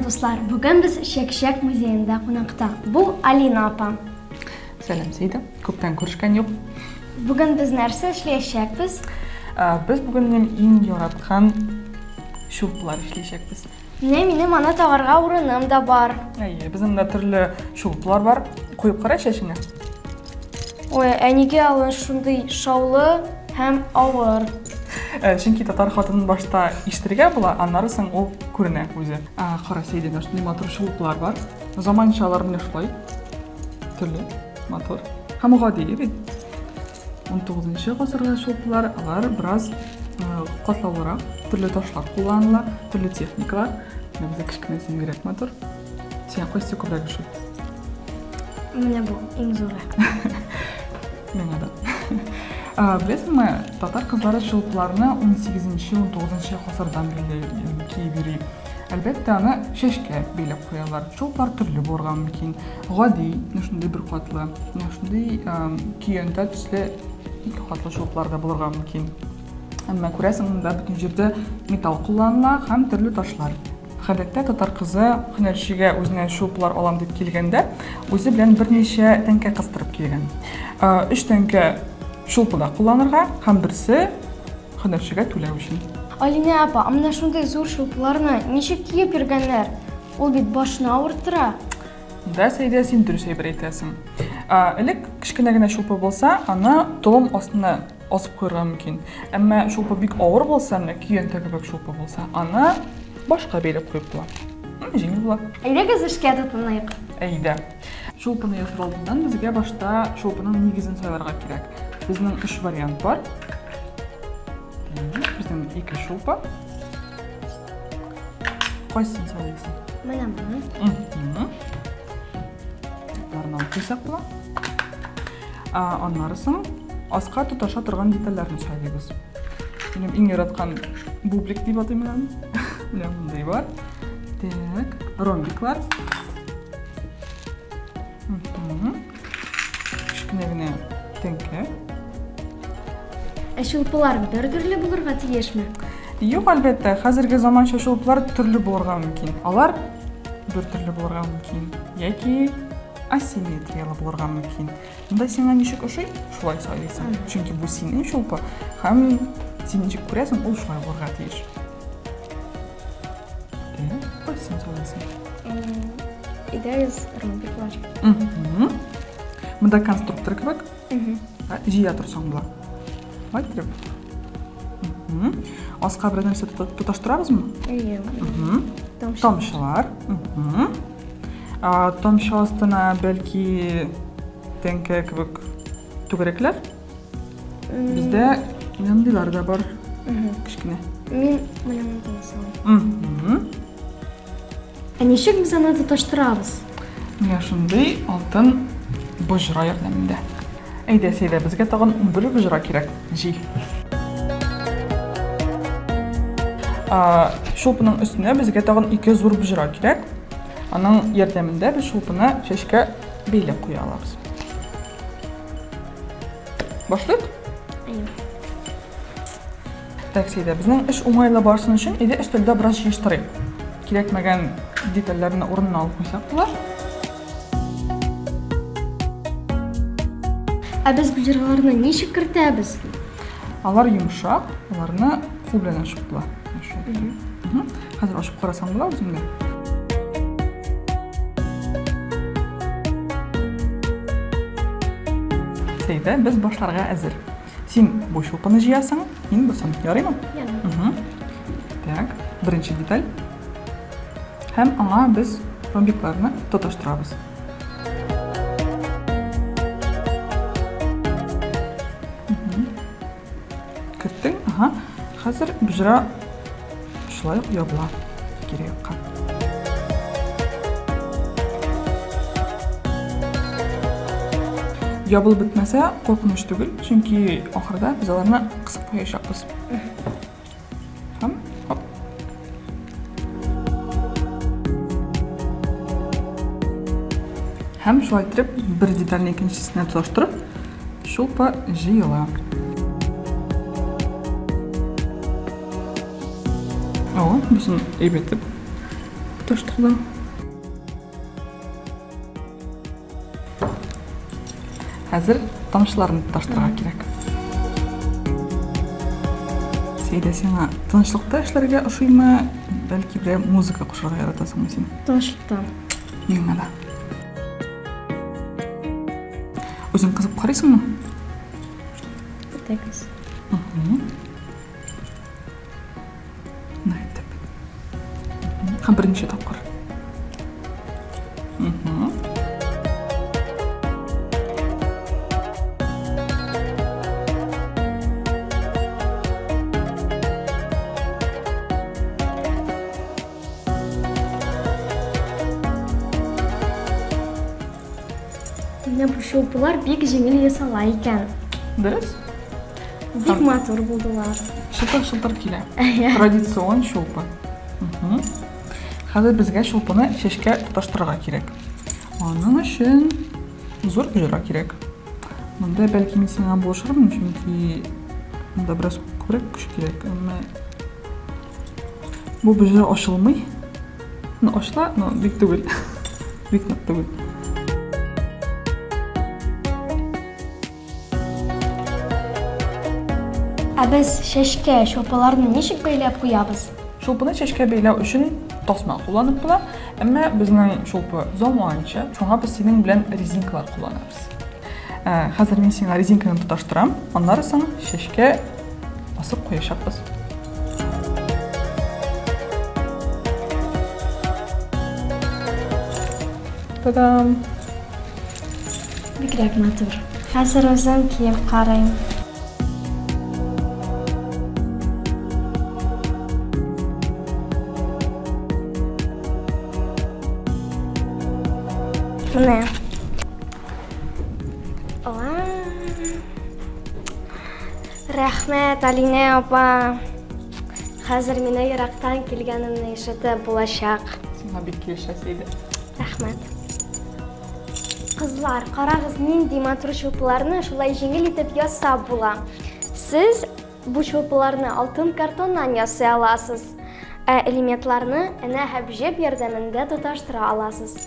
дуслар! Бүген без Чәкчәк музеенда кунакта. Бу Алина апа. Сәлам, Сәйдә. Күптән күрешкән юк. Бүген без нәрсә эшләячәкбез? Без бүген минем иң яраткан чулпылар эшләячәкбез. Менә минем аны тагарга урыным да бар. Әйе, безнең монда төрле чулпылар бар. Куеп кара чәчеңә. Ой, ә нигә алар шундый шаулы һәм авыр? Э, чөнки татар хатынын башта ишетергә була, аннары соң ул күренә үзе. Кара Сәйдә, шундый матур чулпылар бар. Заманчалар менә шулай. Төрле, матур һәм гади бит. 19 гасырда чулпылар, алар бераз э, катлаулырак, төрле ташлар кулланыла, төрле техникалар. Менә бездә кечкенәсе бигрәк матур. Сиңа кайсы күбрәк ошый? Менә бу иң зуры. Миңа да. Беләсеңме, татар кызлары чулпыларны 18-19 гасырдан бирле киеп йөри. Әлбәттә, аны чәчкә бәйләп куялар. Чулпылар төрле булырга мөмкин. Гади, менә шундый бер катлы, менә шундый көянтә төсле ике катлы чулпылар да булырга мөмкин. Әмма күрәсең, монда бөтен җирдә металл кулланыла һәм төрле ташлар. Гадәттә татар кызы һөнәрчегә үзенә чулпылар алам дип килгәндә, үзе белән берничә тәңкә кыстырып килгән. Өч тәңкә чулпыда кулланырга һәм берсе һөнәрчегә түләү өчен. Алинә апа, ә менә шундый зур чулпыларны ничек киеп йөргәннәр? Ул бит башны авырттыра. Да, Сәйдә, син дөрес әйбер әйтәсең. Элек кечкенә генә чулпы булса, аны толым астына асып куярга мөмкин. Әмма чулпы бик авыр булса, менә көянтә кебек чулпы булса, аны башка бәйләп куеп була. Җиңел була. Әйдәгез эшкә тотыныйк. Әйдә. Чулпыны ясар алдыннан безгә башта чулпының нигезен сайларга кирәк. Безнең өч вариант бар. Безнең ике чулпы. Кайсысын сайлыйсың? Менә моны. Боларны алып куйсак була. Аннары соң аска тоташа торган детальләрне сайлыйбыз. Минем иң яраткан бублик дип атыйм мин аны. Менә мондый бар. Так, ромбиклар. Кечкенә генә тәңкә. Ә чулпылар бер төрле булырга тиешме? Юк, әлбәттә, хәзерге заманча чулпылар төрле булырга мөмкин. Алар бер төрле булырга мөмкин яки асимметрияле булырга мөмкин. Монда сиңа ничек ошый, шулай сайлыйсың. Чөнки бу синең чулпы һәм син ничек күрәсең, ул шулай булырга тиеш. Кайсын сайлыйсың? Әйдәгез ромбиклар. Монда конструктор кебек. Җыя торсаң була. Шулай иттереп. Аска бер нәрсә тоташтырабызмы? Әйе. Тамчылар. Тамчы астына бәлки тәңкә кебек түгәрәкләр. Бездә мондыйлар да бар. Кечкенә. Мин менә мондый салам. Ә ничек без аны тоташтырабыз? Менә шундый алтын боҗра ярдәмендә. Әйдә, Сәйдә, безгә тагын бер боҗра кирәк. Җый. Шулпының өстенә безгә тагын ике зур боҗра кирәк. Аның ярдәмендә без шулпыны чәчкә бәйләп куя алабыз. Башлыйк? Әйе. Так, Сәйдә, безнең эш уңайлы барсын өчен, әйдә өстәлдә бераз җыештырыйк. Кирәкмәгән детальләрне урынына алып куйсак була. Ә без боҗраларны ничек кертәбез? Алар йомшак, аларны кул белән ачып була. Хәзер ачып карасаң була үзеңдә. Сәйдә, без башларга әзер. Син бу чулпыны җыясың, мин бусын. Ярыймы? Ярый. Так, беренче деталь. Һәм аңа без ромбикларны тоташтырабыз. Керттең, ага. Хәзер боҗра шулай ук ябыла кире якка. Ябылып бетмәсә, куркыныч түгел, чөнки ахырда без аларны кысып куячакбыз. Һәм хоп. Һәм шулай итеп бер детальне икенчесенә тоташтырып, шулпа җыела. О, бусын әйбәтеп. Тоташтырдым. Хәзер тамчыларны тоташтырырга кирәк. Сәйдә, сиңа тынычлыкта эшләргә ошыймы, бәлки берәр музыка кушарга яратасыңмы син? Тынычлыкта. Миңа да. Үзең кызып карыйсыңмы? Итәгез. Менә итеп. Һәм берничә тапкыр. Менә бу шулпалар бик җиңел ясала икән. Дөрес. Бик матур булдылар. Шытыр-шытыр килә. Традицион шулпа. Хәзер безгә шулпаны чәчкә тоташтырырга кирәк. Аның өчен зур боҗра кирәк. Монда бәлки мин сиңа булышырмын, чөнки монда бераз күбрәк көч кирәк. Әмма бу боҗра ачылмый. Ну, ачыла, но бик түгел. Бик нык түгел. Ә без чәчкә чулпыларны ничек бәйләп куябыз? Чулпыны чәчкә бәйләү өчен тасма кулланып була, әмма безнең чулпы заманча, шуңа без синең белән резинкалар кулланабыз. Ә, хәзер мин сиңа резинканы тоташтырам, аннары соң чәчкә асып куячакбыз. Та-дам! Бигрәк матур. Хәзер үзем киеп карыйм. Менә. Рәхмәт, Алинә апа. Хәзер мине ерактан килгәнемне ишетеп булачак. Сиңа бик килешә, Сәйдә. Рәхмәт. Кызлар, карагыз, нинди матур чулпыларны шулай җиңел итеп ясап була. Сез бу чулпыларны алтын картоннан ясый аласыз. Ә элементларны энә һәм җеп ярдәмендә тоташтыра аласыз.